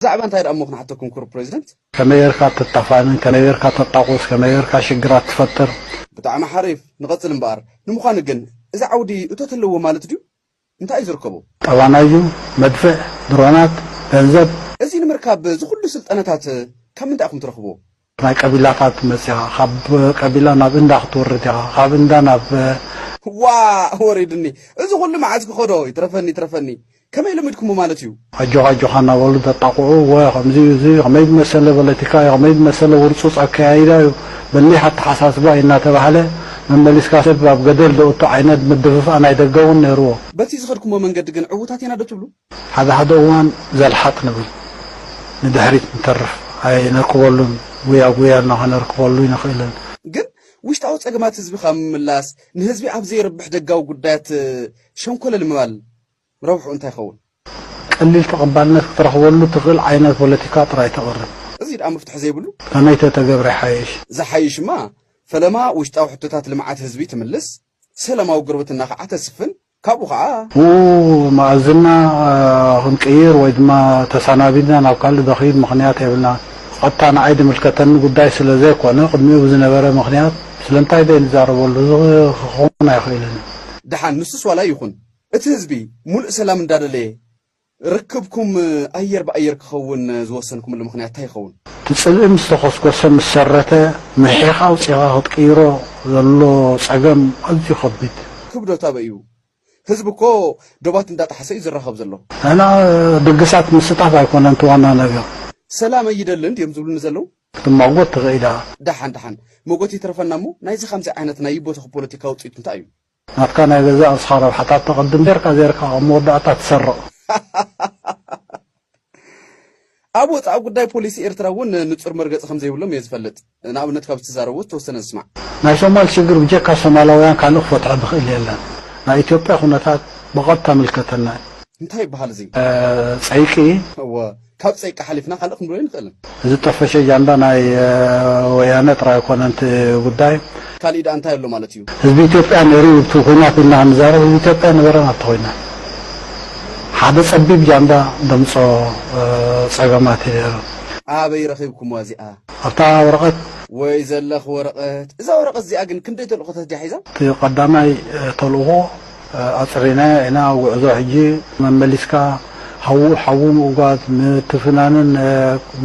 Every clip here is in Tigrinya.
ብዛዕባ እንታይ ደኣ እሞ ክንሓተኩም ክቡር ፕሬዚደንት? ከመይ ጌርካ ትታፋንን ከመይ ጌርካ ተጣቑስ ከመይ ጌርካ ሽግራት ትፈጥር። ብጣዕሚ ሓሪፍ፣ ንቐጽል እምበኣር። ንምዃኑ ግን እዚ ዓውዲ እቶት ኣለዎ ማለት ድዩ? እንታይ እዩ ዝርከቦ? ጠባናዩ፣ መድፍዕ፣ ድሮናት፣ ገንዘብ። እዚ ንምርካብ እዚ ኩሉ ስልጠናታት ካብ ምንታይ ኢኹም ትረኽብዎ? ናይ ቀቢላታት መጽያ፣ ካብ ቀቢላ ናብ እንዳ ክትወርድ ኢኻ፣ ካብ እንዳ ናብ ዋ፣ ወሪድኒ። እዚ ኩሉ መዓዝ ክኸዶ? ይትረፈኒ፣ ይትረፈኒ። ከመይ ለሚድኩሞ ማለት እዩ? ኣጆኻ ኣጆኻ እናበሉ ዘጣቕዑ፣ ወ ከምዚ እዩ፣ እዚ ከመይ ዝመሰለ ፖለቲካ እዩ፣ ከመይ ዝመሰለ ውርጹጽ ኣከያይዳ እዩ፣ በሊሕ ኣተሓሳስባ እዩ እናተባህለ መመሊስካ ሰብ ኣብ ገደል ዘእቱ ዓይነት ምድፍፋእ ናይ ደገ እውን ነይርዎ። በቲ ዝኸድኩሞ መንገዲ ግን ዕዉታት ኢና ዶ ትብሉ? ሓደ ሓደ እዋን ዘልሓጥ ንብል፣ ንድሕሪት ንተርፍ፣ ኣይነርክበሉን፣ ጉያ ጉያ ኢልና ከነርክበሉ ኣይንኽእልን። ግን ውሽጣዊ ጸገማት ህዝቢ ካብ ምምላስ፣ ንህዝቢ ኣብ ዘይረብሕ ደጋዊ ጉዳያት ሸንኮለል ምባል ረብሑ እንታይ ይኸውን? ቀሊል ተቐባልነት ክትረኽበሉ ትኽእል ዓይነት ፖለቲካ ጥራይ ተቕርብ። እዚ ደኣ መፍትሒ ዘይብሉ? ከመይ ተተገብረ ይሓይሽ? ዝሓይሽማ ፈለማ ውሽጣዊ ሕቶታት ልምዓት ህዝቢ ትምልስ፣ ሰላማዊ ጉርብትና ከዓ ተስፍን፣ ካብኡ ከዓ ኡ መኣዝና ክንቅይር ወይ ድማ ተሰናቢድና ናብ ካልእ ደኺድ ምኽንያት የብልና። ቀጥታ ንዓይ ዝምልከተኒ ጉዳይ ስለ ዘይኮነ ቅድሚኡ ብዝነበረ ምኽንያት ስለምንታይ ዘይንዛረበሉ እዚ ክኸውን ኣይኽእልን እዩ። ደሓን ንሱስ ዋላ ይኹን እቲ ህዝቢ ሙሉእ ሰላም እንዳደለየ ርክብኩም ኣየር ብኣየር ክኸውን ዝወሰንኩምሉ ምኽንያት እንታይ ይኸውን? እቲ ጽልኢ ምስ ተኾስኮሰ ምስ ሰረተ ምሒኻ ኣውጺኻ ክትቅይሮ ዘሎ ጸገም ኣዝዩ ከቢድ። ክብደቱ ኣበይ እዩ? ህዝቢ እኮ ዶባት እንዳጠሓሰ እዩ ዝራኸብ ዘሎ። ኣና ድግሳት ምስጣፍ ኣይኮነን እቲ ዋና ነገር። ሰላም ኣይደልን ድዮም ዝብሉኒ ዘለዉ? ክትማጎት ትኽእል ኢኻ። ደሓን ደሓን መጎት ይትረፈና እሞ ናይዚ ከምዚ ዓይነት ናይ ይቦተኹ ፖለቲካ ውፅኢቱ እንታይ እዩ? ናትካ ናይ ገዛእ ርእስኻ ረብሓታት ተቐድም ጌርካ ጌርካ ኣብ መወዳእታ ትሰርቕ። ኣብ ወፃኢ ጉዳይ ፖሊሲ ኤርትራ እውን ንፁር መርገፂ ከም ዘይብሎም እየ ዝፈልጥ። ንኣብነት ካብ ዝተዛረቡ ዝተወሰነ ዝስማዕ። ናይ ሶማል ሽግር ብጀካ ሶማላውያን ካልእ ክፈትሖ ዝኽእል የለን። ናይ ኢትዮጵያ ኩነታት ብቐጥታ ምልከተና እዩ። እንታይ ይበሃል እዚ? ጸይቂ። እወ፣ ካብ ጸይቂ ሓሊፍና ካልእ ክንብሎ ኣይንኽእልን። እዚ ጠፈሸ ጃንዳ ናይ ወያነ ጥራይ ኣይኮነን እቲ ጉዳይ። ካሊእ ደኣ እንታይ ኣሎ ማለት እዩ? ህዝቢ ኢትዮጵያ ነይሩ እዩ እቲ ኩናት ኢልና ክንዛረብ ህዝቢ ኢትዮጵያ ነበረን ኣብቲ ኩናት ሓደ ጸቢብ ጃንዳ ደምጾ ጸገማት እዩ ነይሩ። ኣበይ ረኺብኩምዋ እዚኣ? ኣብታ ወረቐት። ወይ ዘለኽ ወረቐት። እዛ ወረቐት እዚኣ ግን ክንደይ ተልእኾታት ድያ ሒዛ? እቲ ቀዳማይ ተልእኾ ኣጽሪናዮ ኢና። ጉዕዞ ሕጂ መመሊስካ ሓዉ ሓዉ ምእጓዝ ምትፍናንን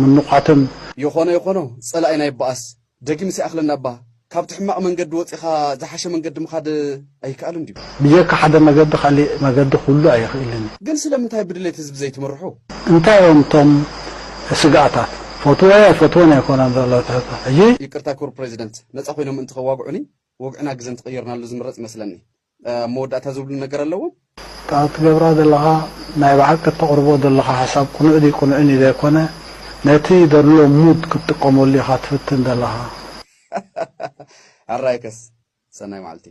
ምንቋትን። ይኾኖ ይኾኖ፣ ጸላኢና ይበኣስ። ደጊምስ ይኣኽለና እባ። ካብቲ ሕማቕ መንገዲ ወጺኻ ዝሓሸ መንገዲ ምኻድ ኣይከኣልን ድዩ? ብጀካ ሓደ መገዲ ካሊእ መገዲ ክህሉ ኣይኽእልን እዩ። ግን ስለምንታይ ብድሌት ህዝቢ ዘይትምርሑ? እንታይ እዮም እቶም ስግኣታት? ፈትወዮ ኣይፈትወን ኣይኮነን ዘሎ ትሕቶ። ሕጂ ይቅርታ ክቡር ፕሬዚደንት፣ ነጻ ኮይኖም ምእንቲ ከዋግዑኒ ወግዕና ግዘ እንተቐየርናሉ ዝምረጽ ይመስለኒ። ኣብ መወዳእታ ዝብሉ ነገር ኣለዎም? እታ ትገብራ ዘለኻ ናይ ብሓቂ እተቕርቦ ዘለኻ ሓሳብ ቅኑዕ ድዩ ቅኑዕን እዩ ዘይኮነ ነቲ ዘሎ ሙድ ክትጥቀመሉ ኢኻ ትፍትን ዘለኻ። ኣራይከስ ሰናይ መዓልቲ።